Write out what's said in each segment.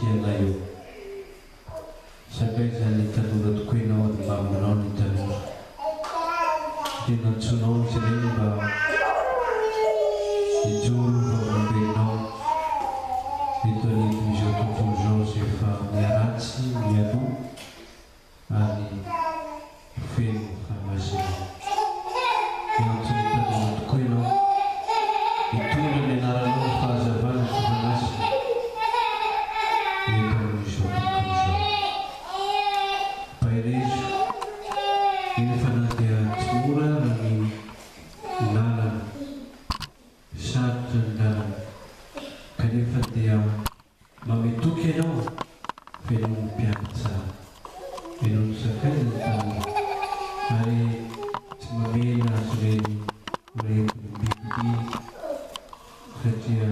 tia anay ô. Sakaizan'ny tanora tokoa ianao ary maminao ny tanora. Dia nantsoinao izy ireny mba hijoro ho vavolombelonao eto anivon'izao tontolo izao izay efa miharatsy mialoha ary feno fahamasinana. Miantso ny tanora tokoa ianao hitondra ny anaranao ny fahazavana sy fanasina eto amin'izao tontolo izao. Ampaherezo, eny fa na dia tsy mora ara ny lalana, sarotra ny lalana, kanefa dia Manome toky ianao fa ianao no mpiandry tsara. Ianao no sakaizan'ny tanora ary tsy mamela azy ireny ho rentin'ny bibidia satria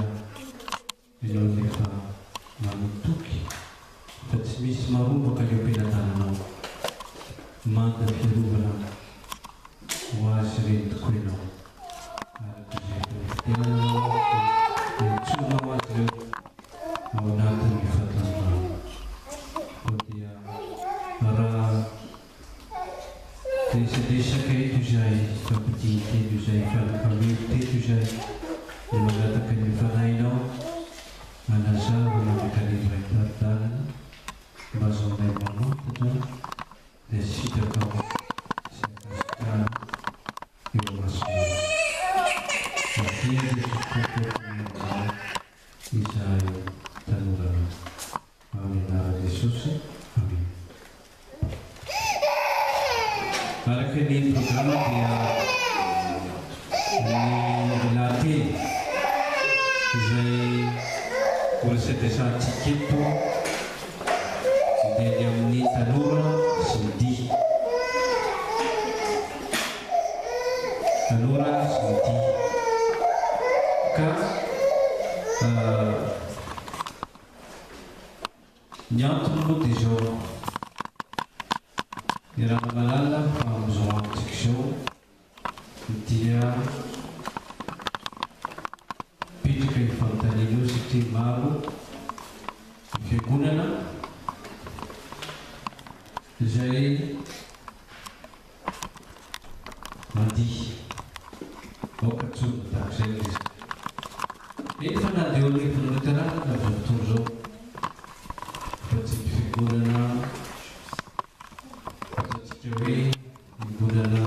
ianao no efa manome toky fa tsy misy marombaka ny eo am-pelatananao. Manda fiarovana ho azy ireny tokoa ianao araka izay efa nifidiananao sy niantsoanao azy ireo ao anatin'ny fahatanorana. Koa dia raha resadresaka eto izahay, fampidiny teto izahay, fanefamevo teto izahay, dia mangataka ny Fanahinao hanazava mandrakariva hitari-dalana mba hahazoanay mamantatra izay sitrakao sy ankasitrahana eo imasonao. Avia Jesosy Tompo ô Mpamonjy anay izahay tanoranao. Amin'ny anaran'i Jesosy, Amena. Araka ny programa dia ny lahateny izay horesadresahantsika eto dia ny amin'ny tanora sy ny dihy. Tanora sy ny dihy. Ka ny antony moa dia izao, iaraha-mahalala fa amin'izao androntsika izao dia mipetraka io fanontaniana io satria maro ny fiangonana izay mandihy. Aoka tsorina tahaka izay ny resaka. Eny fa na dia eo anivon'ireo tanàna aza amin'izao fotoana izao fa tsy ny fiangonana ataontsika hoe Fiangonana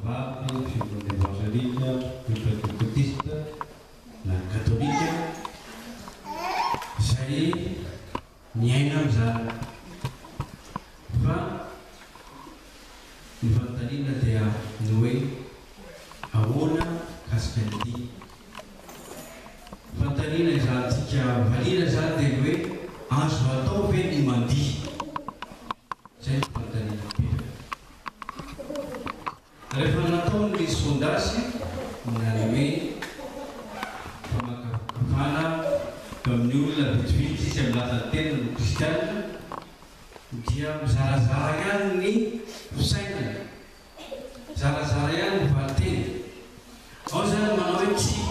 Vavy, Fiangonana Evangelika, Pentekotista na Katolika izay miaina amin'izany. Fa ny fanontaniana dia ny hoe ahoana mikasika ny dihy? Fanontaniana ezahantsika valiana izany dia ny hoe azo atao ve ny mandihy? Izay no fanontaniana mipetraka. Rehefa natao ny sondage na ny hoe famakafakana tamin'ny olona vitsivitsy izay milaza ny tenany ho kristianina dia mizarazara ihany ny fisainana, mizarazara ihany ny valinteny. Ao izany ny manao hoe tsia,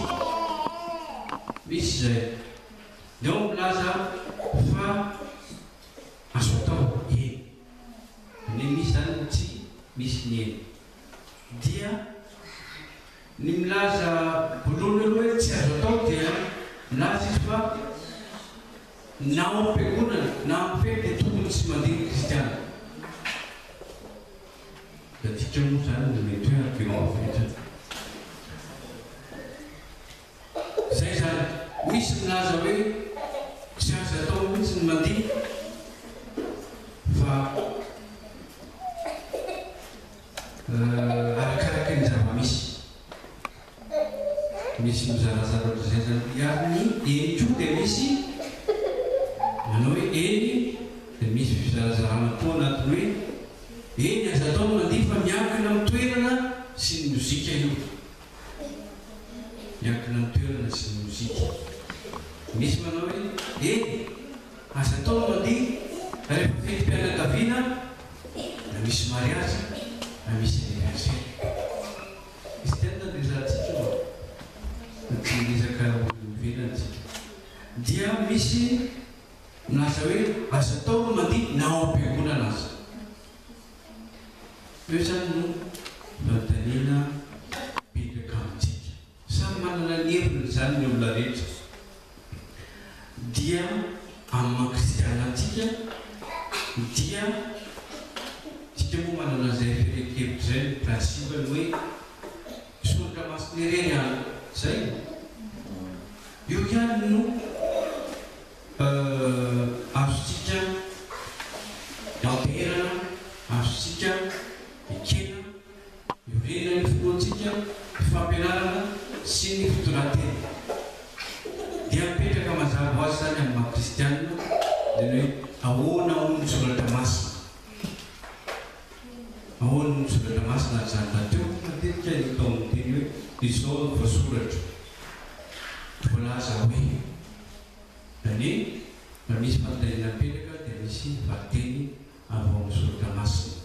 misy izay. Ny ao milaza fa Azo atao, eny. Anie misy izany ny tsia, misy ny eny. Dia ny milaza voalohany aloha hoe tsy azo atao dia milaza izy fa na ao am-piangonana na amin'ny fety dia tokony tsy mandihy ny kristiana. Tadidiko moa izany ny mety hoe argument apetrany. Zay zany. Misy milaza hoe tsy azo atao mihitsy ny mandihy fa arakaraky ny zava-misy. Misy mizarazara ohatr'izay zany. Ary ny eny koa dia misy manao hoe eny dia misy fizarazarana koa anatin'ny hoe eny azo atao ny mandihy fa miankina amin'ny toerana sy ny mozika io. Miankina amin'ny toerana sy ny mozika. Misy manao hoe, eny, aza atao ny mandihy rehefa fetim-pianakaviana na misy mariazy na misy anniversaire. Kristianina no resahantsika io an! Fa tsy miresaka olona ivelany tsika. Dia misy. milaza hoe aza atao ny mandihy na ao am-piangonana aza. Eo izany no fanontaniana mipetraka amintsika. Samy manana ny heviny izany ny olona rehetra. Dia amin'ny maha kristiana antsika dia tsika moa manana izay fehin-kevitra izay ny principe-ny hoe soratra masina irery ihany. Izay. Io ihany no azontsika ianteherana, azontsika ekena, iorenan'ny finoantsika, ny fampianarana sy ny fitondran-tena. Dia mipetraka mazava ho azy izany amin'ny maha kristianina ny hoe ahoana hono ny soratra masina. Ahoana hono ny soratra masina ary izany rahateo moa matetika hita ao amin'ny teny hoe izao no voasoratra. Voalaza hoe, Izany hoe raha misy fanontaniana mipetraka dia misy valinteny avy ao amin'ny soratra masina.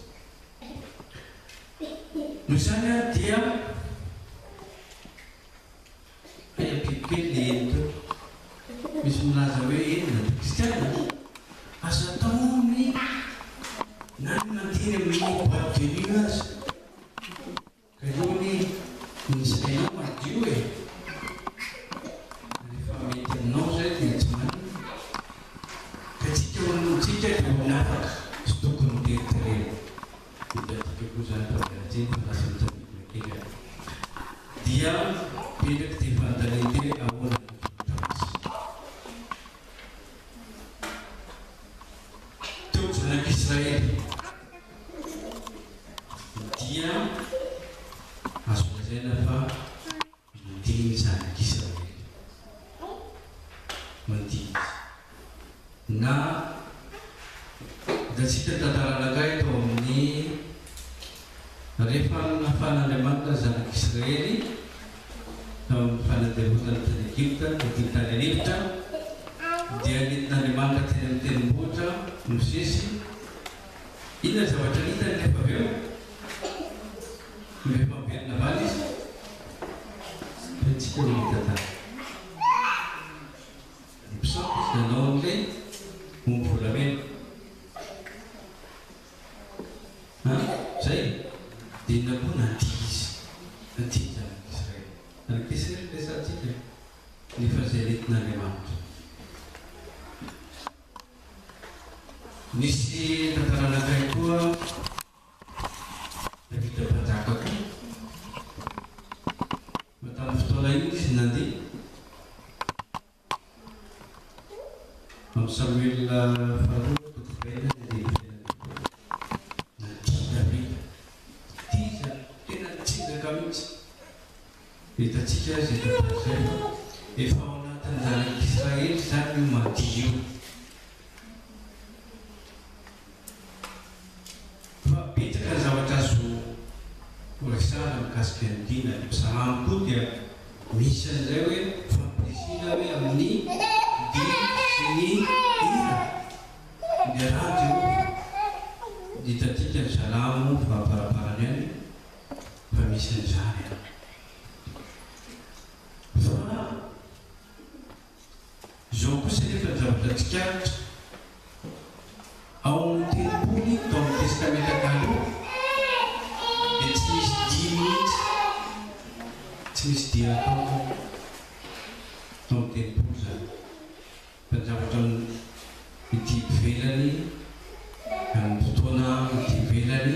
Noho izany ary dia hay ampiako kely ilay eny teo. Misy milaza hoe eny na dia kristiana aza atao ny na ny mandeha amin'ny boite de nuit aza. Ka io anie ny sainao madio e! Rehefa mety aminao izay dia tsy maninona. Ka tsika olontsika dia olona afaka tsy tokony teriterena. Hitantsika koa izany fa miala tsiny fa lasa mitsambikina kely aho. Dia mipetraka ity fanontaniana ity hoe ahoana ny soratra masina? Teo ny zanak'Israely. Dia azo lazaina fa mandihy ny zanak'Israely. Mandihy izy. Na hitantsika ny tantaran'angahy tao amin'ny rehefa nafahan'Andriamanitra ny zanak'Israely tamin'ny fanandevozana tany Egypta, nentiny tany an'efitra, dia nentin'Andriamanitra teny amin'ny tendrombohitra Mosesy. Inona ny zavatra hitany rehefa avy eo? Rehefa miverina avy any izy, hitantsika ny tantara. Ny mpisampy izy nanao an'ilay omby volamena. An? Zay? Dia inona koa nandihy izy. Nandihy ny zanak'Israely. Zanak'Israely no resahantsika, nefa izay nentin'Andriamanitra. Nisy tantara anankiray koa Davida mpanjaka koa fa tamin'ny fotoana iny izy nandeha amin'ny Samoela faharoa toko fahenina ny andininy fahenina ambin'ny folo. Nandia Davida. Tia izany, tena nitsinjaka mihitsy. Hitantsika izay tantara izay fa efa ao anatin'ny zanak'Israely izany io mandihy io. Fa betsaka ny zavatra azo horesahana mikasika ny dihy na ny mpisalamo koa dia misy an'izay hoe fampirisihina hoe amin'ny dihy sy ny hira miaraha Jehovah. Hitantsika ny salamo famparaparany any fa misy an'izany an. Fa izao kosa anefa ny zavatra tsikaritra, ao amin'ny tempoly tao amin'ny Testamenta Taloha dia tsy misy dihy mihitsy, tsy misy dihy atao tao, tao amin'ny tempoly izany. Fa ny zavatra ety ivelany, amin'ny fotoana ety ivelany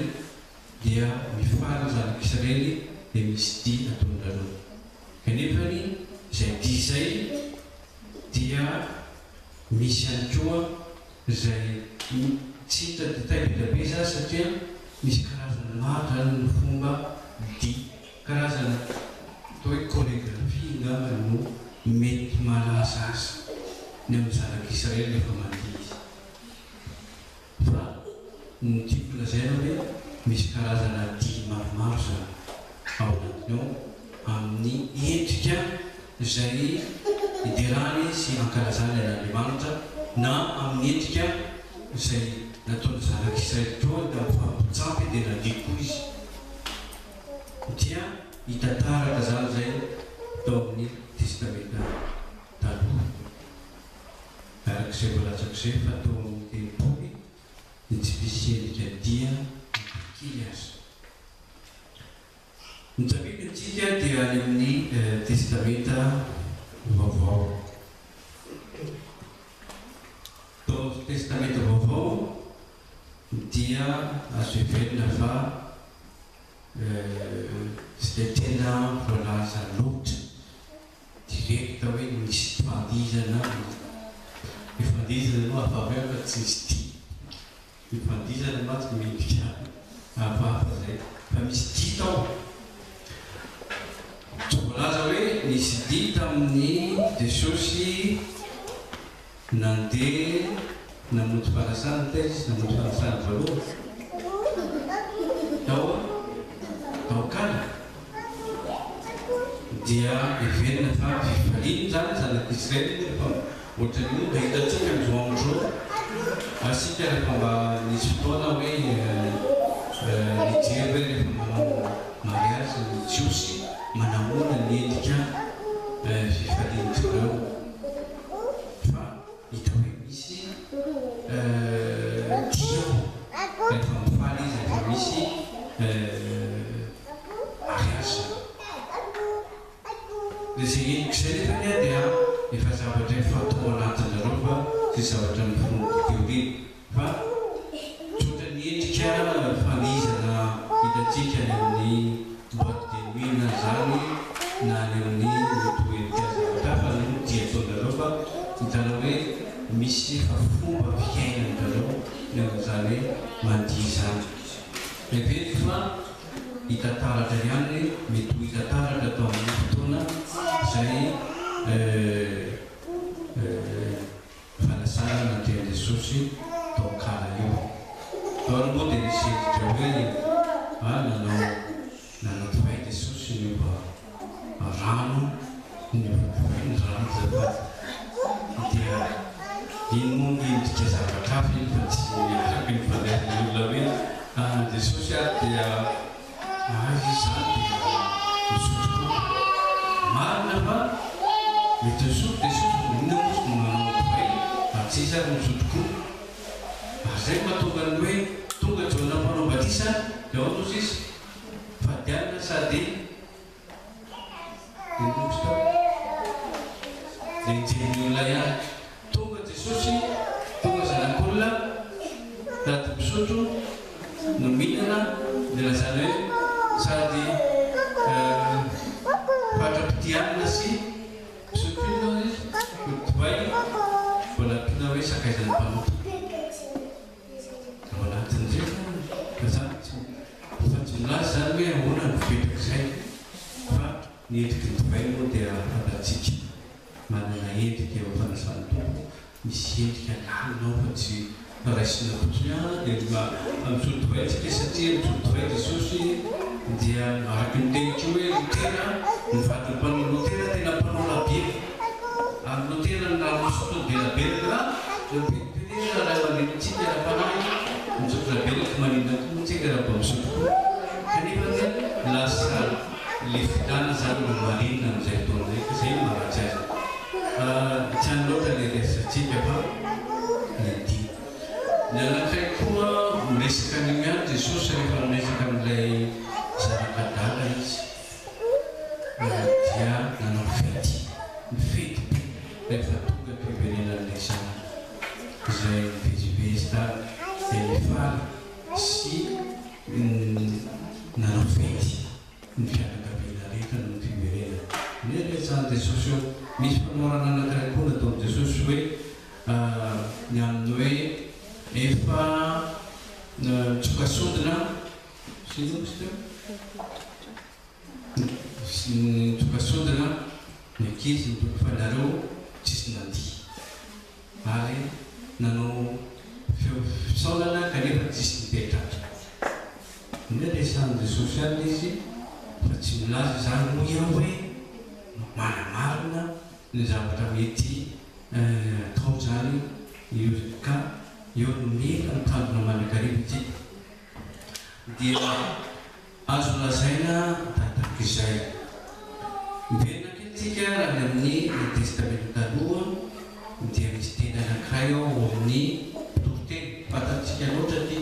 dia mifaly ny zanak'Israely dia misy dihy ataon-drareo. Kanefany izay dihy izay dia misy ihany koa izay tsy hita détail be dia be izany satria misy karazany maro izany ny fomba dihy. Karazana atao hoe chorégraphie angamba no mety mahalaza azy ny amin'ny zanak'Israely rehefa mandihy izy. Fa ny tiako lazaina hoe misy karazana dihy maromaro izany ao anatiny ao amin'ny endrika izay iderany sy ankalazany an'Andriamanitra na amin'ny endrika izay nataon'ny zanak'Israely koa tamin'ny fanompoan-tsampy dia nandihy koa izy. Dia hita taratra izany izay tao amin'ny Testamenta Taloha. Araka izay voalazako. Josefa tao amin'ny tempoly dia tsy misy endrika dia na dia kely aza. Ny tafidintsika dia any amin'ny Testamenta Vaovao. Tao amin'ny Testamenta Vaovao dia azo heverina fa tsy dia tena voalaza loatra direct hoe nisy fandihizana, ny fandihizana aloha hafahafa ihany fa tsy nisy dihy. Ny fandihizana mantsy mendrika hafahafa izay fa misy dihy tao. Tsy voalaza hoe nisy dihy tamin'i Jesosy nandeha namonjy fanasana, taiza izy namonjy fanasana voalohany? Tao tao Kana. Dia heverina fa fifaliana izany zanak'Israely moa rehefa Ohatran'ny mba hitantsika amin'izao andro izao isika rehefa mba nisy fotoana hoe nijery hoe rehefa manao mariazy ny jiosy manahoana ny endrika fifalian-dry zareo fa hita hoe misy dia ao rehefa mifaly izy rehefa misy mariazy izany. Izay henoko izay nefa anie dia efa zavatra efa tao anatinareo fa tsy zavatra noforoniko teo iny fa tsotra ny endrika fandihizana hitantsika any amin'ny boite de nuit na izany na any amin'ny mety ho endrika zavatra hafa no dia ataonareo fa hitanao hoe misy efa fomba fiainanareo ny amin'izany hoe mandihy izany. Heveriko fa hita taratra ihany mety ho hita taratra tao amin'ny fotoana izay fanasana natrehan'i Jesosy tao Kana io. Tao aloha moa dia nisy hevitra hoe nanao nanao divay Jesosy niova rano niova divay ny rano azafady dia iny moa miendrika zavatra hafa iny fa tsy araka ny fandraisan'ny olona hoe Jesosy ary dia aiza izy izany dia misotro koa. Marina fa mety nisotro Jesosy fa maninona moa izy no nanao divay raha tsy izy ary nisotro koa. Ary izay no mahatonga ny hoe tonga Jaona mpanao batisa dia ahoana ozy izy? Fadianina sady inona ozy tao? Nenjehin'ny olona ihany. Tonga Jesosy, tonga Zanak'olona, sady misotro no mihinana, dia lazaina hoe sady fatra-pitiavana sy misotro inona hozy izy? Divay, mbola ampiana hoe sakaizan'ny mpanota. Ao anatin'izay izany, fa izany tsy, fa tsy milaza izany hoe ahoana no fipetrak'izay, fa ny endriky ny divay moa dia fantatsika. Manana endrika eo fanasan'ny Tompo, misy endrika lalina ao fa tsy raisina fotsiny hoe dia mba misotro divay tsika satria misotro divay Jesosy dia araka ny teniko io hoe Lotera ny vadin'ny mpanao Lotera tena mpanao labiera ary Lotera ny raha misotro ny belaberaka raha mipenimpenena ray aman-drenintsika ara-panahy misotro labiera ka maninona koa moa tsika raha mba misotro koa kanefa anie lasa Le filana zany no marina amizay fotoana zay fa zay no maharatsy azy. Tsy any loatra le resatsika fa ny dia. Ny anankiray koa miresaka an'io ihany Jesosy rehefa miresaka amin'ilay zanak'adala izy dia nanao fety, ny fety be rehefa tonga ny fiverenan'ilay zanaka izay nivezivezy tany dia nifaly sy nanao fety ny fianakaviana rehetra noho ny fiverenany. Ny resahan'i Jesosy eo. Misy fanoharana anankiray koa nataon'i Jesosy hoe ny amin'ny hoe efa nitsoka sodina sy inona izy teo? Nitsoka sodina ny ankizy nitondra fa nareo tsisy nandihy. Ary nanao feo fisaorana kanefa tsisy nipetraka. Inona ilay resahan'i Jesosy any izy fa tsy milaza izany hoy aho hoe manamarina ny zavatra mety atao izany io ka eo no mila mitandrina mandrakariva isika dia Azo lazaina tahaka izay. Miverina kely tsika raha ny amin'ny Testamenta Taloha dia misy teny anankiray. anankiray ao amin'ny Toriteny. Fantatsika loatra ity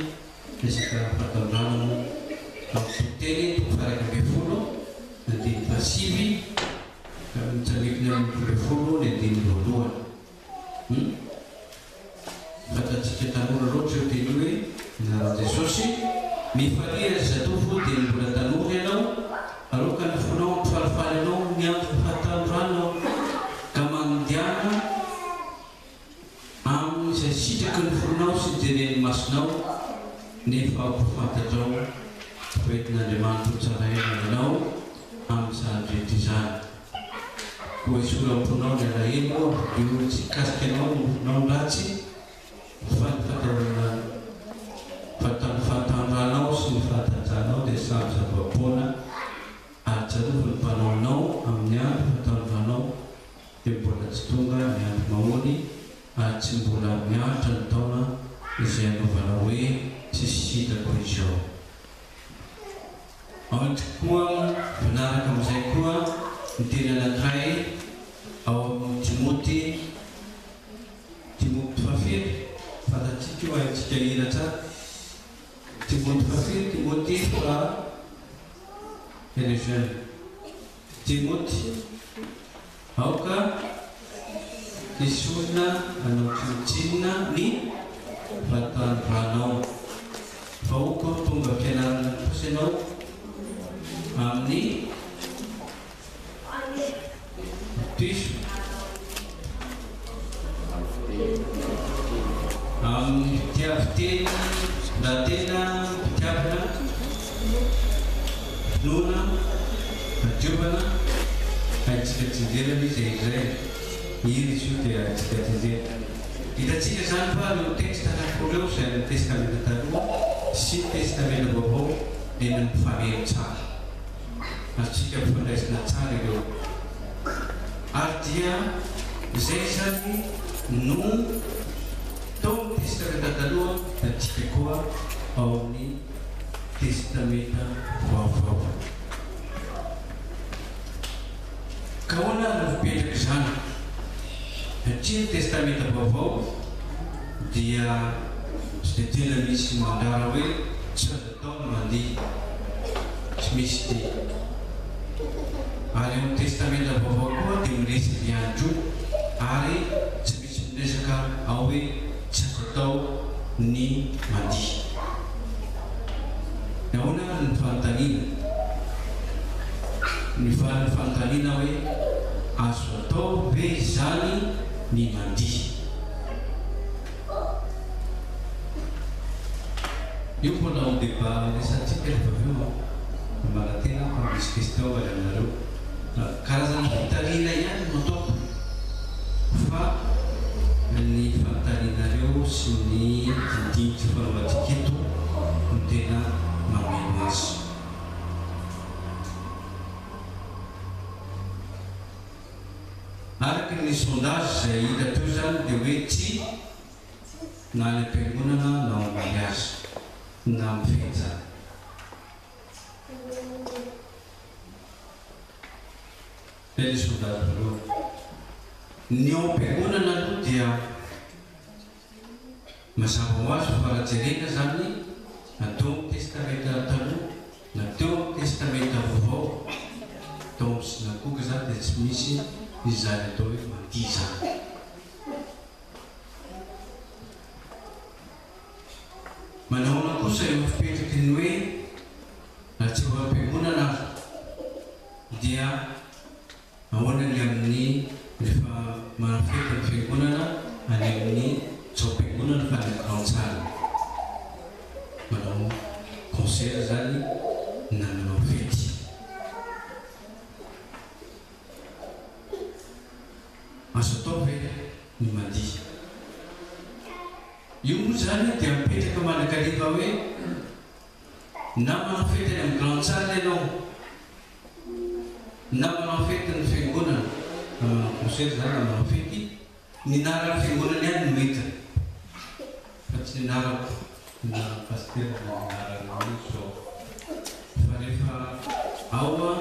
resaka fahatanorana moa. Amin'ny Toriteny toko faha-11, andininy fahasivy ka mitsambikina amin'ny 12 ny andininy voalohany. Hum? Fantatsika tanora loatra io teny io hoe ny anaran'i Jesosy. Mifalia ry zatovo dieny mbola tanora ianao, aroka ny fonao hampifalifaly anao ny andro fahatanorana ka mandehana amin'izay sitraky ny fonao sy jeren'ny masonao nefa aoka ho fantatrao fa entin'Andriamanitra ho tsaraina ianao amin'izany rehetra izany. Koa esory ao am-ponao ny alahelo avodio tsy hikasika anao ny nofinao ny ratsy fa ny fatahorana fa ny fahatandranao sy ny fahatanjahanao dia samy zava-poana ary tsarovy ny mpanao anao amin'ny andro fahatandranao dia mbola tsy tonga ny andro mahory ary tsy mbola miaritra ny taona izay anaovanao hoe tsisy hitako izao. Ao tokoa manaraka amin'izay koa ny teny anankiray ao amin'ny Timoty, Timoty fahafiry? Fantatsika io, haintsika hira tsara. Timoty fahafiry? Timoty faha elle est jeune. Timoty, aoka hisy olona hanao tsinontsinona ny fahatandroanao, fa aoka ho tonga fianarana kosa ianao amin'ny diso, amin'ny fitiavan-tena, fitondran-tena, fitiavana, finoana, fahadiovana, haintsika tsinjerana izy izay, hira izy io dia haintsika tsinjerana. Hitantsika izany fa ireo texte anankiroa ireo izay amin'ny Testamenta Taloha sy ny Testamenta Vaovao dia ny mifameno tsara. Azontsika ampifandraisina tsara ireo. Ary dia izay izany no tao amin'ny Testamenta Taloha hitantsika koa ao amin'ny Testamenta Vaovao. Ka ahoana ary no fipetraka izany? Satria ny Testamenta Vaovao dia tsy dia tena misy mandrara hoe tsy azo atao ny mandihy. Tsy misy ity. Ary ao amin'ny Testamenta Vaovao koa dia miresaka ihany koa ary tsy misy miresaka ao hoe tsy azo atao ny mandihy. Ahoana ary ny fanontaniana? Ny valin'ny fanontaniana hoe azo atao ve izany ny mandihy? Io mbola ho débat resahantsika rehefa avy eo an! Manantena aho fa misy question avy aminareo. Karazana fitarihina ihany no ataoko fa ny fanontanianareo sy ny dinidinika fanaovantsika eto no tena mameno azy. Araka ny sondage izay hita teo izany dia hoe tsy na any am-piangonana na ao mariage na amin'ny fety izany. Zay le sondage voalohany. Ny ao am-piangonana aloha dia mazava ho azy fa raha jerena zany na teo amin'ny testamenta taloha na teo amin'ny testamenta vaovao, tao amin'ny synagoga zany dia tsy misy izany atao hoe mandihy izany. Manahoana kosa eo fipetraky ny hoe na tsy ao am-piangonana aza dia ahoana ny amin'ny rehefa manao fety ny fiangonana any amin'ny tsy ao am-piangonana fa any amin'ny grande salle manao concert zany na manao fety. Azo atao ve ny mandihy? Io moa izany dia mipetraka mandrakariva hoe na manao fety any amin'ny grande salle ianao, na manao fetin'ny fiangonana, na manao concert izany na manao fety, ny anaran'ny fiangonana ihany no entina fa tsy ny anarako, ny anaran'ny pasitera na ny anaran'ny zao. Fa rehefa ao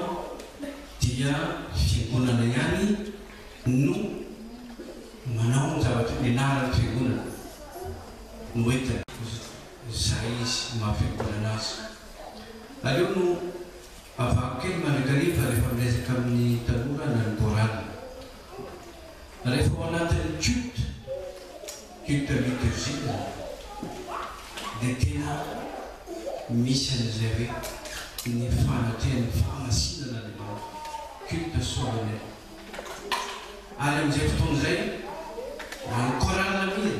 dia fiangonana ihany no manao ny zavatra ny anaran'ny fiangonana. tanora na ny chorale. Rehefa ao anatin'ny culte, culte liturgique, dia tena misy an'izay hoe ny fanatrehan'ny fahamasinan'Andriamanitra, culte solennel. Ary amin'izay fotoana izay, na ny chorale mihira,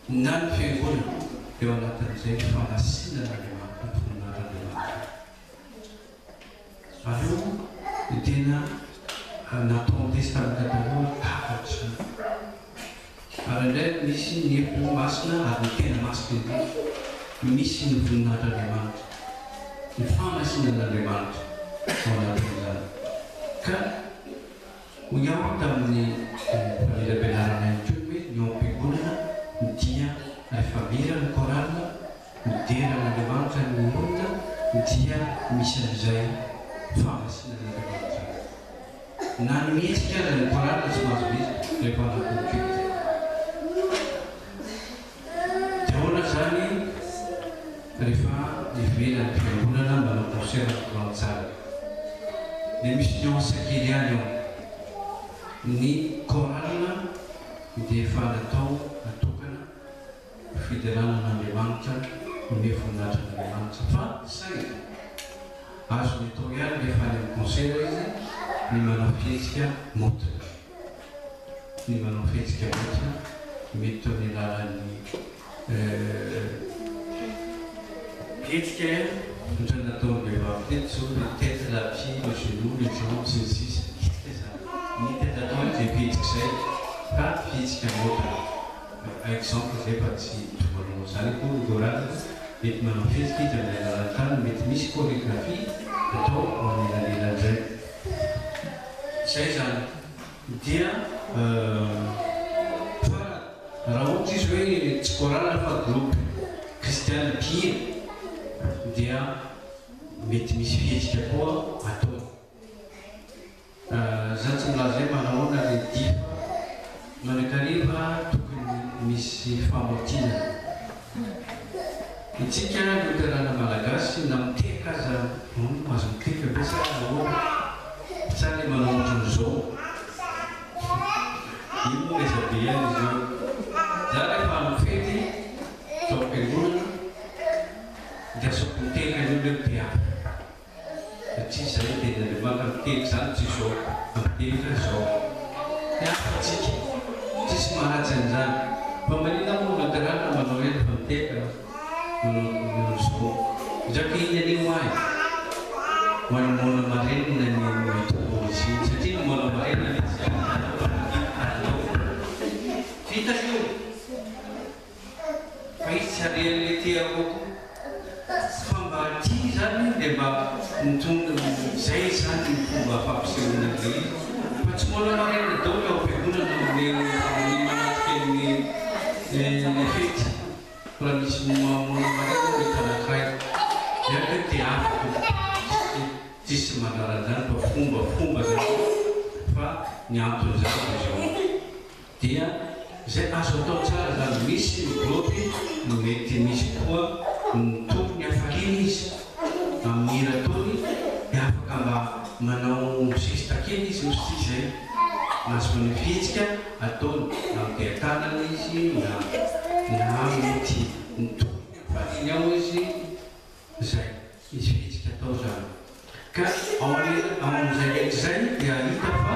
na ny fiangonana, dia ao anatin'izay fahamasinan'Andriamanitra, voninahitr'Andriamanitra. Avy eo ny tena nataon'ny Testamenta Taloha takatry izany. Ary indray misy ny hery masina ary ny tena masina indrindra. Misy ny voninahitr'Andriamanitra, ny fahamasinan'Andriamanitra ao anatin'izany. Ka hoy aho tamin'ny famelambelarana ihany koa ny hoe ny ao am-piangonana dia rehefa mihira ny chorale, Midera an'Andriamanitra ny olona dia misy an'izay fahamasinan'Andriamanitra izay. Na ny mihetsika aza ny chorale tsy mahazo mihetsika rehefa anatin'ny culte. Dia ahoana izany rehefa ivelan'ny fiangonana manao concert amin'ny grande salle? Dia misy nuance kely ihany ao. Ny chorale dia efa natao natokana Fiderana an'Andriamanitra, omeo voninahitra an'Andriamanitra fa saingy azony atao ihany rehefa any amin'ny concert izy ny manao fihetsika maotina, ny manao fihetsika maotina mety amin'ny alalan'ny hetsika ohatran'ny nataon'ny vehivavy teto izao le tête, la pied, le genou, le jambe sy ny sisa hetsika izany, mety azo atao izay fihetsika izay fa fihetsika maotina. Exemple zay fa tsy manao zany akory ny chorale mety manao fihetsika izy amin'ny alalan'ny tanany mety misy choregraphie atao ao anelanelan'izay. Zay zany dia fa raha ohatra izy hoe tsy chorale fa groupe kristiana mpihira dia mety misy fihetsika koa ataony. Za tsy milaza hoe manahoana le dihy fa mandrakariva tokony misy famotinana. Itsika loterana malagasy na mitehaka aza hum azo mitehaka ve sa ahoana sa le manao ohatran'izao io moa resabe ihany izy io. Za rehefa mifety tao am-piangonana dia asaiko mitehaka ny olona hoe mitehafa. Satria izay ny tenin'Andriamanitra miteny izany tsy izao fa miteny fa izao. Ny hafa tsika tsisy maharatsy an'izany. Fa maninona moa lateral manao ela fa miteka manao manao izao. Ndraka iny anie ho ahy ho an'ny moana marenina ny mitombona izy iny satria ny moana marenina anie tsy ahitanao fa hitanao. Vita io. Fa izy tsy alehan'le te-haroa koa. Fa mba aty izany dia mba mitondra, izay izany ny fomba fampisehoana an'ilay izy. Fa tsy mbola marina daholo ao am-piangonana amin'ny amin'ny manatrika ny ny fety. Fa raha misy mbola marina mety anankiray. Dia hoe te-hafa tompoko. Tsisy mandrara an'izany fa fombafomba izany fa ny anton'izany dia izao. Dia izay azo atao tsara izany, misy ny gropy no mety misy koa mitory ny hafaliana izy amin'ny hira ataony dia afaka mba manao geste kely izy ozy tsy izay mahazo maneho fihetsika ataony na miteha-tanana izy na na mety mitory ny hafaliany ao izy izay Misy fihetsika atao izany. Ka ao amin'izay rehetra izay dia hita fa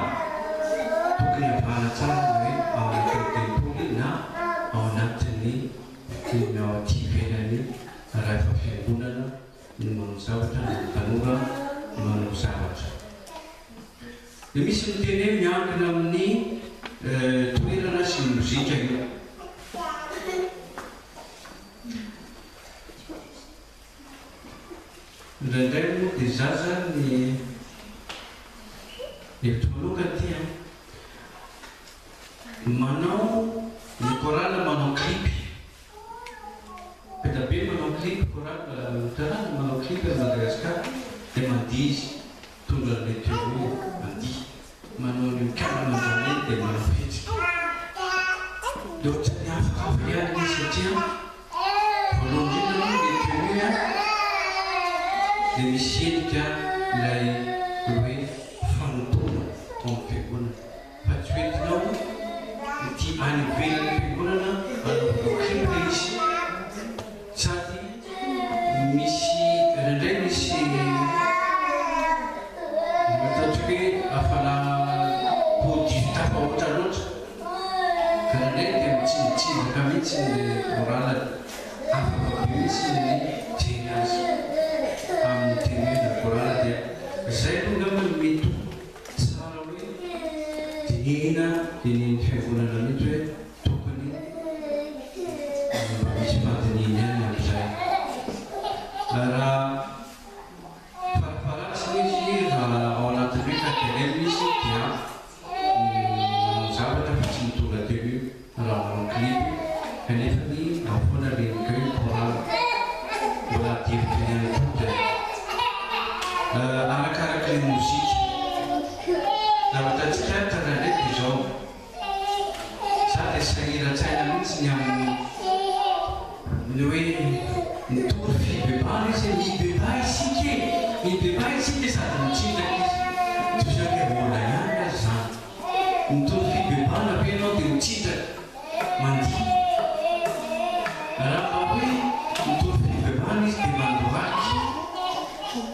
tokony havahana tsara ny hoe ao anatin'ny tempoly na ao anatin'ny ny ao aty ivelany rahefa fiangonana no manao zavatra na ny tanora manao zavatra. Dia misy miteny hoe miankina amin'ny toerana sy ny mozika io. Indraindray moa dia za zany hevitro manokana ity an, manao ny chorale manao clip, be dia be manao clip chorale luterana manao clip any Madagascar dia mandihy izy, mitondra an'ilay tenue mandihy, manao an'io kalamanjana iny dia manao fihetsika, dia ohatran'ny hafahafa ihany ilay izy satria Voalohany indrindra aloha ilay tenue an, dia misy endrika ilay hoe fanompoana. Any ivelan'ny fiangonana anaovana clip ilay izy sady misy indraindray misy ataontsika hoe hafanana podivo tafahoatra loatra ka indraindray dia mitsinjaka mihitsy ny chorale afaka be mihitsy ny mijery azy amin'ny tenue na chorale dia izay aloha angamba no mety ho Tsara hoe dinihina dinihin'ny fiangonana mihitsy hoe tokony mba misy fandinihina ihany amin'izay. Raha farafaharatsiny izy raha ao anatin'ny hoe KTRM izy dia manao zavatra fa tsy mitondra tenue raha manao clip kanefa ny ao foana le recueil choral. Mbola ady hevitra ihany koa izay. Arakaraka ny mozika. Zavatra tsikaritra indraindray dia izao, za dia sahiran-tsaina mihitsy ny amin'ny ny hoe mitory fibebahana izy hoe mibebaha isika e! Mibebaha isika sady mitsinjaka izy. Toy izany hoe ahoana ihany aza izany? Mitory fibebahana ve ianao dia mitsinjaka? Mandihy. Raha mba hoe mitory fibebahana izy dia mandohalika.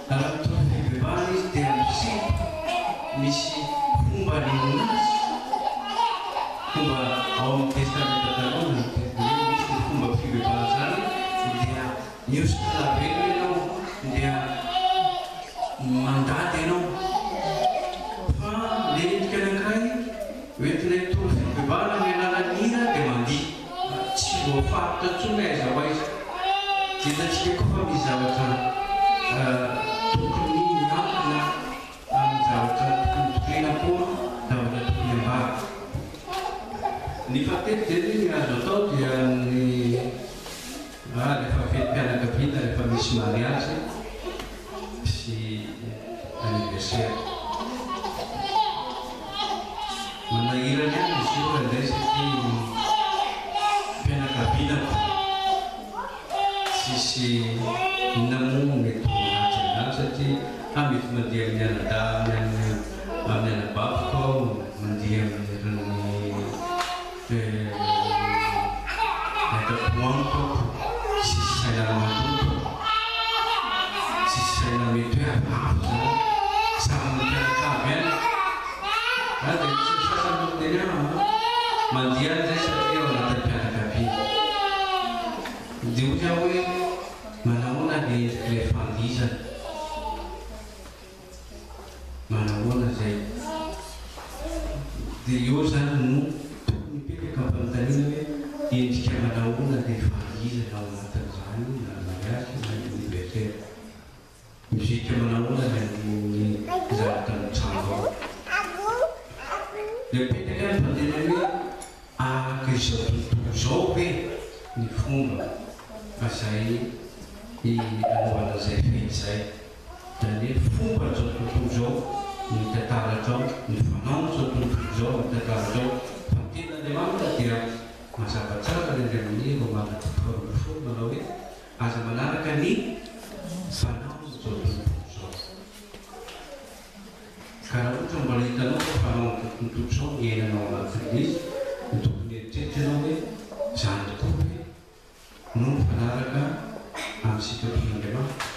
Raha mitory fibebahana izy dia miseho misy fomba anehoana azy. Fomba ao amin'ny Testamenta Taloha no hoe misy ny fomba fibebahana izany dia mihosotra lavenona ianao dia mandady ianao. Fa mendrika anankiray Hoentina hitory fibebahana amin'ny alalan'ny hira dia mandihy. Tsy voafaritra intsony hoe aiza ho aiza. Hitantsika koa fa misy zavatra tokony miankina amin'ny zavatra tokony toriana koa zavatra tokony ambara. Ny fahatelo dia ny azo atao dia ny rehefa fetim-pianakaviana, rehefa misy mariazy sy anniversaire. Manahirana ihany izy io indraindray satria fianakaviana ko tsisy inona moa mety ho ratsy amin'izany satria ha mety mandeha amin'ny anadahy amin'ny amin'ny anabaviko aho mandeha amin'ireny ankatoaniko aho tsisy saina maloto tsisy saina mety hoe hafahafa izany samy mianakavy ihany. Na dia misy ny sasany no miteny ahy an, mandihy any izay satria ao anatin'ny fianakaviana. Dia hoy aho hoe, manahoana le endrik'ilay fandihizana? Manahoana izay? Dia eo izany no tokony hipetraka ny fanontaniana hoe, endrika manahoana ilay fandihizana ao anatin'izany na mariazy na anniversaire? Midika manahoana ny andininy zavatra mitranga ao? Dia mipetraka ny fanontaniana hoe araka izao tontolo izao ve ny fomba izay anaovana izay fety izay? Izany hoe fomban'izao tontolo izao no hita taratra ao, ny fanaon'izao tontolo izao no hita taratra ao, fa ny tenin'Andriamanitra dia mazava tsara ny any amin'ny Romana toko faharoambinifolo manao hoe Aza manaraka ny fanaon'izao tontolo izao. Ka raha ohatra mbola hitanao fa fanaon'izao tontolo izao ny iainanao ao anatin'ilay izy, dia tokony hieritreritra ianao hoe, izany tokoa ve no mifanaraka amin'ny sitrapon'Andriamanitra?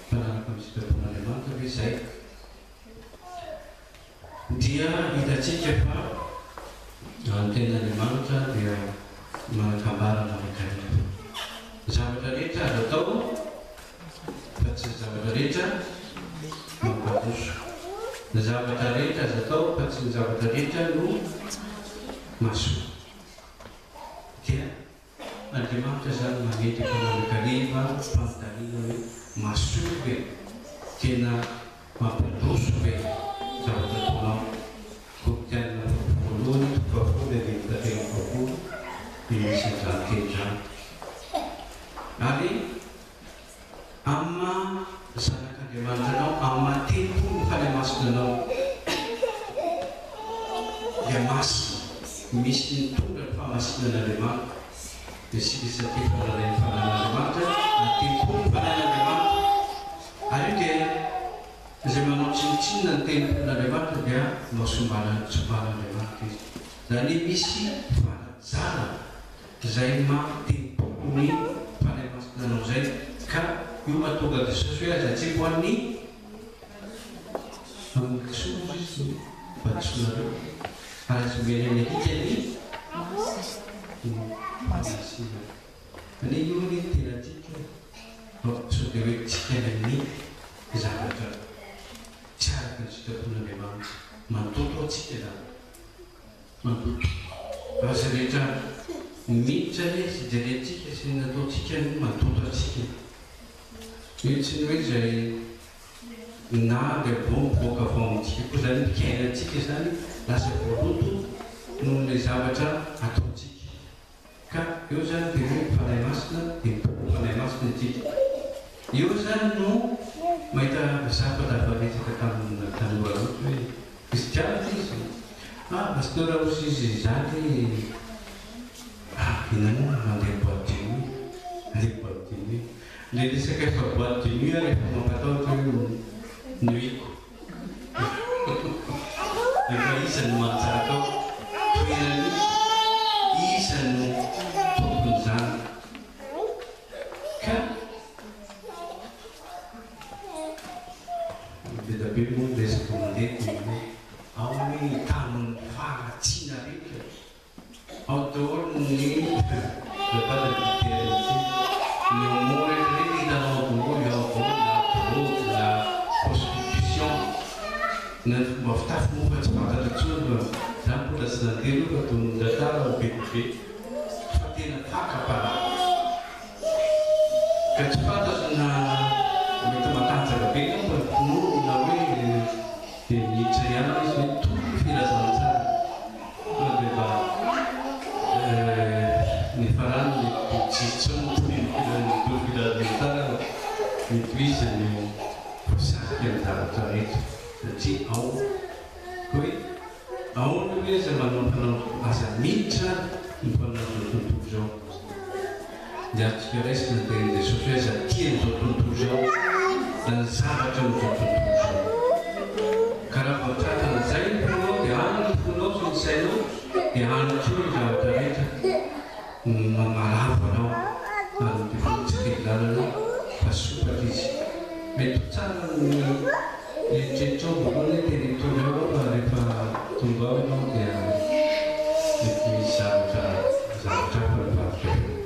Mifanaraka amin'ny sitrapon'Andriamanitra ve izay? Dia hitantsika fa ny Tenin'Andriamanitra dia manan-kambara mandrakariva. Ny zavatra rehetra azo atao fa tsy ny zavatra rehetra mampandroso. Ny zavatra rehetra azo atao fa tsy ny zavatra rehetra no mahasoa. Dia Andriamanitra izany mametraka mandrakariva fanontaniana hoe mahasoa ve? Tena mampandroso ve ny zavatra ataonao? Korintianina voalohany toko fahafolo andininy fahatelo amby efapolo no misy an'izany teny izany. Ary amin'ny maha zanak'Andriamanitra anao, amin'ny maha tempolin'ny Fanahy Masina anao dia masina, misy mitondra ny fahamasinan'Andriamanitra, dia isika satria efa nalain'ny Fanahin'Andriamanitra na tempolin'ny Fanahin'Andriamanitra, ary io dia. Izay manao tsinontsinona ny tenin'Andriamanitra dia nosomban'Andriamanitra izy. Izany hoe misy fanajana izay maha tempoly ny Fanahy Masina anao izay ka io mahatonga Jesosy hoe aza atsipy ho an'ny amin'ny kisoa hozy izy ny valisoanareo ary aza omena ny alika ny masina. Anie io anie ny tena tiako e! Sao dia hoe tsika any amin'ny zavatra tsy araka ny sitrapon'Andriamanitra. Mandoto antsika izany. Mandoto. Raha izay rehetra miditra anie sy jerentsika sy ny nataontsika no mandoto antsika. Io tsy ny hoe izay na dia vao mivoaka avy ao amintsika koa izany ny fiainantsika izany lasa voaloto noho ilay zavatra ataontsika. Ka eo izany dia hoe Fanahy Masina dia mitombo Fanahy Masina isika. Eo izany no mahita zavatra tafaresaka tamina tanora loatra hoe kristiana izy. Ah pasteur hozy izy izany ah inona moa mandeha boite de nuit, mandeha boite de nuit. Ilay resaka efa boite de nuit ary efa mampatahotra hoe nuit-ko. Efa iza no manjaka ao toerana iza? Iza no tompon'izany? Ka be dia be moa ny resaka mandeha dia hoe ao ny tanin'ny faharatsiana rehetra. Ao daholo ny zavatra dikany ny homo rehetra rehetra hitanao ao daholo ao daholo na drogue na prostitution na ny fomba fitafy moa fa tsy fantatra intsony fa za mbola tsy nandeha aloha fa toa ny tantara ao be dia be fa tena fakam-panahy ka tsy fantatro na mety matanjaka be angamba ny finoany na hoe dia miditra ihany izy hoe toy ny filazantsara. Tonga dia mba nifarany ny tsisy intsony ny toy filazantsara fa mety ho izy no voasarika ny zavatra rehetra satria ao hoe ao ny hoe aza manao mpanao aza miditra ny mpanao izao tontolo izao. Ny azontsika raisina ny tenin'i Jesosy hoe aza tia an'izao tontolo izao na ny zavatra eo amin'izao tontolo izao. Ka raha vao tratran'izay ny fonao dia any ny fonao sy ny sainao dia any koa ny zavatra rehetra mamaravo anao ary ny devoly tsy kely lalana fa sompatra izy. Mety ho tsara ny eritreritrao voalohany hoe tena hitondra ao aho fa rehefa tonga ao ianao dia mety misy zavatra zavatra hafa mivadika avy eo.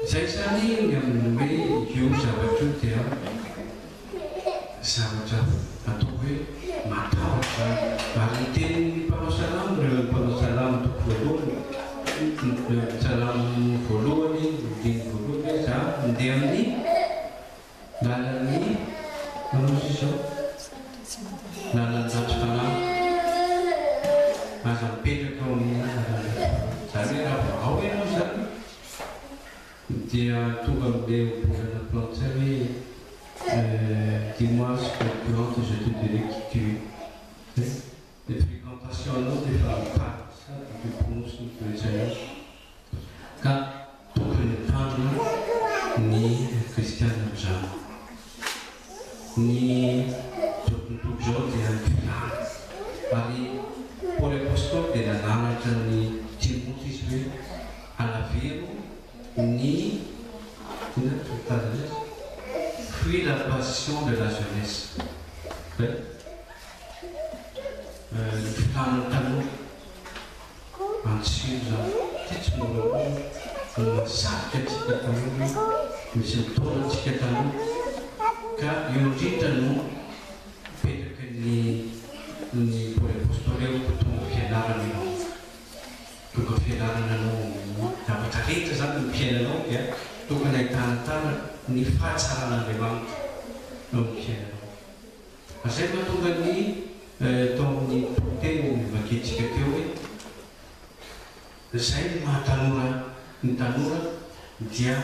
Izay izany ny amin'ny hoe io zavatra io dia zavatra atao hoe matahotra izany. Ary ny tenin'ny mpanao salamo, ireo mpanao salamo toko voalohany, salamo voalohany, andininy voalohany hoe za mandeha amin'ny Lalan'ny manao izy izao, lalan'ny ratsy fanahy. Aza mipetraka ao amin'ny lalan'ny ratsy fanahy. Izany hoe raha vao ao ianao izany dia tonga amin'ilay ohabolana frantsay hoe dis-moi ce que tu hantes et je te dirai qui tu es. Ny fréquentation-nao dia efa mitarika sady mifonosy ny toe-tsainao. Ka tokony mitandrina ny kristiana amin'izany. Ny izao tontolo izao dia ny filàna. Ary Paoly Apostoly dia nananatra an'i Timoty izy hoe alaviro ny inona no filazana azy? Fuis la passion de la jeunesse. Zay. Ny filàn'ny tanora. Antsiro izany. Ity tsy mora koa no mahasarika antsika tanora, misy mitaona antsika tanora. Ka eo indrindra no mipetraka ny ny Paoly Apostoly hoe ho tonga fianarana ianao. Tonga fianarana anao amin'ny zavatra rehetra izany ny fiainanao dia tokony ahitana tara ny fahatsaran'Andriamanitra eo amin'ny fiainanao. Izay no mahatonga ny tao amin'ny toriteny novakintsika teo hoe, izay no maha tanora ny tanora dia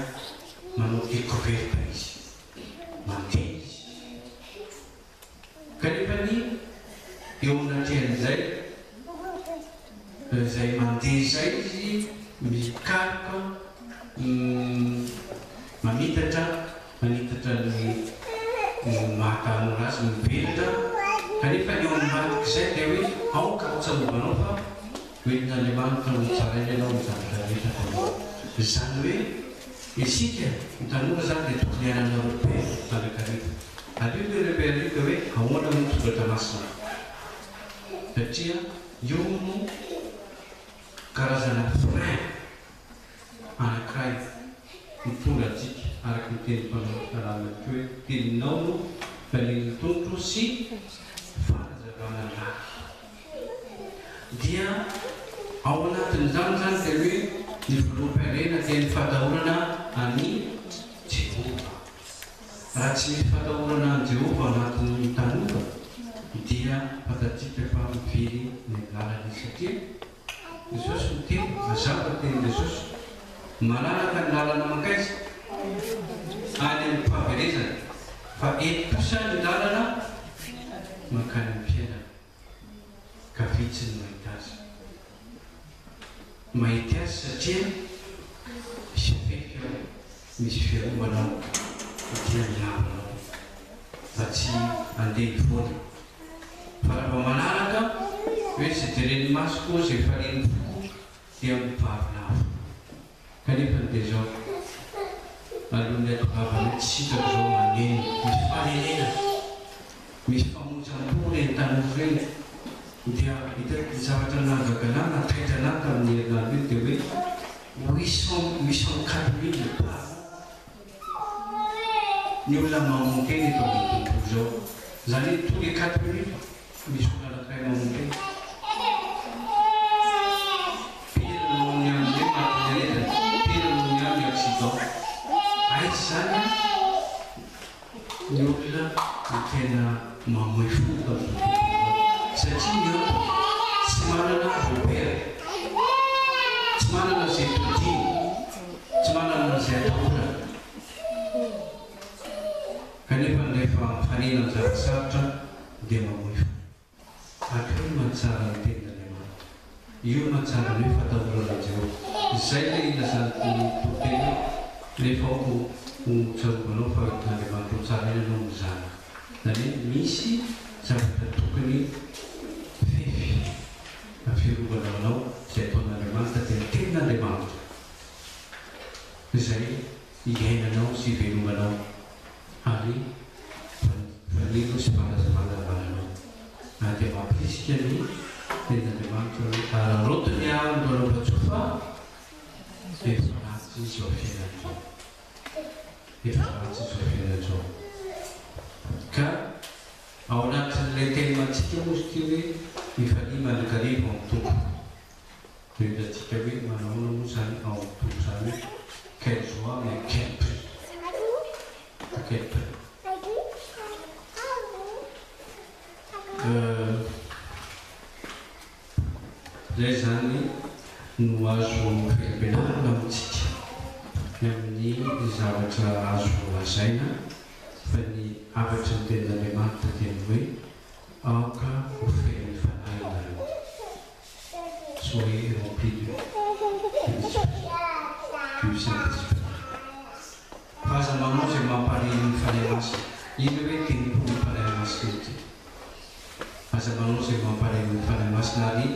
manao découverte izy, mandeha izy. Kanefa ny eo anatrehan'izay, izay mandeha izay izy mikaroka, mamitatra, manitatra ny. ny maha tanora azy mivelatra kanefa ny ao ambadik'izay dia hoe aoka ho tsarovanao fa ho entin'Andriamanitra ho tsaraina ianao amin'ny zavatra rehetra ataonao. Izany hoe isika ny tanora izany dia tokony hanana repère mandrakariva. Ary io ilay repère io dia hoe ahoana moa ny soratra masina? Satria io no karazana frein anankiray mitondra antsika, araka ny tenin'ny mpanao salamo ihany koa hoe, Teninao no falian'ny tongotro sy fanazavana ny lalako. Dia ao anatin'izany izany dia hoe ny voaloham-piharena dia ny fahatahorana an'i Jehovah. Raha tsy misy fahatahorana an'i Jehovah ao anatin'ny tanora dia fantatsika fa mivery ny lalana izy satria Jesosy miteny, mazava ny tenin'i Jesosy, malalaka ny lalana mankaiza? Any amin'ny fahaverezana, fa eto kosa ny lalana mankany amin'ny fiainana, ka vitsy ny mahita azy. Mahita azy satria misy fefy ao, misy fiarovana ao, dia miaro anao mba tsy handeha hivoana. Fa raha vao manaraka hoe izay jeren'ny masoko, izay falian'ny foko dia mivarilavo. Kanefa ny dia izao, alohan'ny hatongavana hoe tsy sitrako izao maneno, misy fanenenana, misy famoizam-po ireny tanora ireny. Dia hitako ny zavatra nahagaga anah, nahataitra anah tamin'ny herinandro iny dia hoe 800, 804 mille par an. Ny olona mamono tena eto amin'izao tontolo izao. Izany hoe tous les quatre minutes misy olona anankiray mamono tena. Pire noho ny amin'ny hoe matin'ny aretina, pire noho ny amin'ny accident. Aiza izany an ny olona no tena mamoy fo eto amin'izao tontolo izao. Satria ny antony, tsy manana repère, tsy manana izay todiny. Tsy manana izay atahorana. Kanefa rehefa mifanena amin'ny zava-tsarotra dia mamoy fo. Ary io no mahatsara ny Tenin'Andriamanitra. Io no mahatsara ny hoe fatahorana an'i Jehovah. Izay ilay ilazan'ny toriteny hoe, Rehefa aoka ho tsarovanao fa entin'Andriamanitra ho tsaraina ianao ny zanaka. Izany hoe misy zavatra tokony fefy na fiarovana ho anao izay ataon'Andriamanitra dia ny Tenin'Andriamanitra. Izay iainanao sy ivelomanao ary fanilo sy fanazavana ny lalanao. Na dia mampirisika ny Tenin'Andriamanitra hoe araraoty ny andro anaovan-tsoa fa efa ratsy izao fiainana izao. Efa ratsy izao fiainana izao. Ka ao anatin'ilay teny mantsika moa izy ity hoe mifalia mandrakariva ao amin'ny Tompo. Dia hitantsika hoe manahoana moa izany ao amin'ny Tompo izany hoe quelle joie mais à quel prix? À quel prix? Izay izany no azo velabelahana amintsika ny amin'ny zavatra azo lazaina fa ny hafatry ny tenin'Andriamanitra dia ny hoe aoka ho feno ny Fanahy ianareo. Soyez remplis de l'esprit, du Saint Esprit. Fa aza manao izay mampalahelo ny Fanahy Masina. Iny hoe tempolin'ny Fanahy Masina ity. Aza manao izay mampalahelo ny Fanahy Masina ary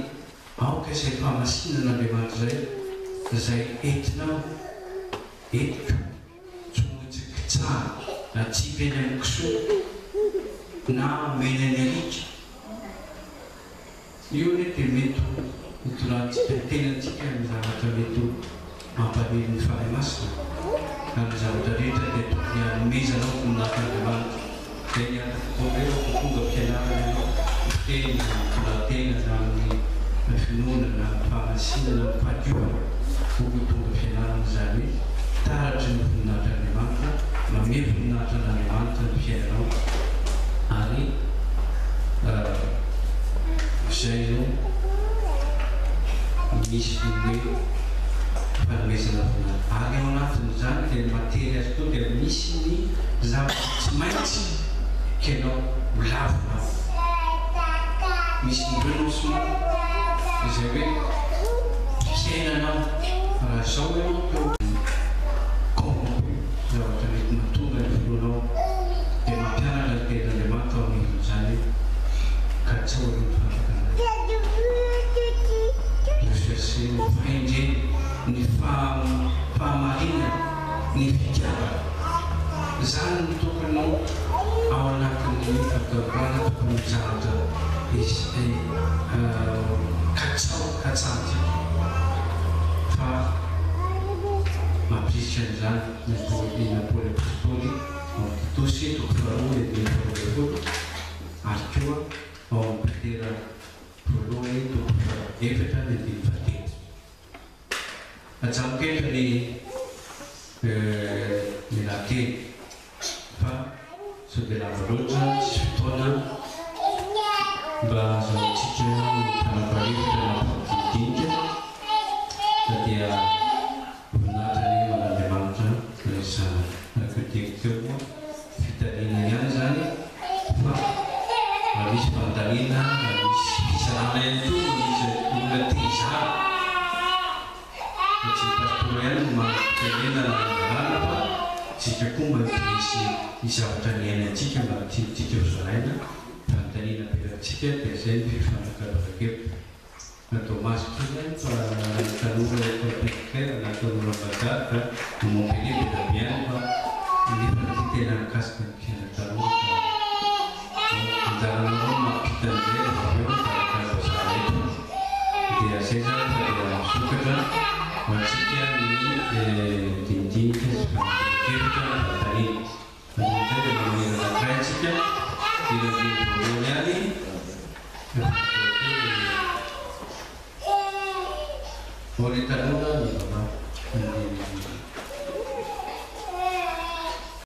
aoka izay fahamasinan'Andriamanitra izay, izay entinao, entiko, tsy ho kitsahana na tsipy eny amin'ny kisoa na omena ny alika. Io anie dia mety ho hitondrantsika ny tenantsika amin'ny zavatra mety ho mampalemy ny Fanahy Masina, ary ny zavatra rehetra dia tokony hanomezanao voninahitr'Andriamanitra. Izay ny antoko koa hoe ho tonga fianarana ianao, miteny na mitondra-tena na amin'ny finoana na amin'ny fahamasinana na amin'ny fahadiovana, ho tonga fianarana izany hoe taratry ny voninahitr'Andriamanitra, manome voninahitra an'Andriamanitra ny fiainanao ary izay no misy ny hoe fanomezana voninahitra. Ary ao anatin'izany dia ny matery azy koa dia misy ny zavatra tsy maintsy ekenao ho lavinao. Misy ny renoncement izay hoe fiainanao raha izao ianao teo corrompu zavatra mety mahatonga ny finoanao dia mampianatra. Katsaho aloha ny fanjakan'Andriamanitra. Recherchez ny fahendrena, ny fahamarinana, ny fitiavana. Izany no tokony ho ao anatin'ny fitaovana tokony ho zavatra katsaho, katsahantsika. Fa mampirisika an'izany ny Paoly Apostoly ao amin'ny Titosy toko faharoa andininy faharoa ambin'ny folo ary koa ao amin'ny Petera voalohany toko fahaefatra ny andininy fahatelo. Ajanoko eto ny ny lahateny fa sao dia lava loatra, tsisy fotoana mba ahazoantsika mifanapa-hevitra na mifampidinidinika fa dia voninahitra anie ho an'Andriamanitra ilay Zanaka. Araka ny teniko teo moa, fitariana ihany izany fa raha misy fanontaniana, raha misy fizarana ihany koa no misy olona te hizara fa tsy ny pastora ihany no manam-pitenena na anjarana fa tsika koa maintsy misy ny zavatra niainantsika mba tiantsika ho zaraina, fanontaniana apetratsika dia izay ny fifanakalozan-kevitra. Na dommage kely ihany fa ny tanora eto Pointe-Claire na tanora Mbazary ka no Montpellier be dia be any fa nefa ity tena mikasika ny fiainan'ny tanora ka bon anjaranareo no mampita an'izay rehefa avy eo mikarakara vazaha eto dia zay zany fa dia misokatra ho antsika ny dinidinika sy fanapahan-kevitra ny fanontaniana. Alohan'izay dia manao hira anankiray isika, hira andininy voalohany ihany, efa natao teo ny Ho ry tanora mivavaha, andininy.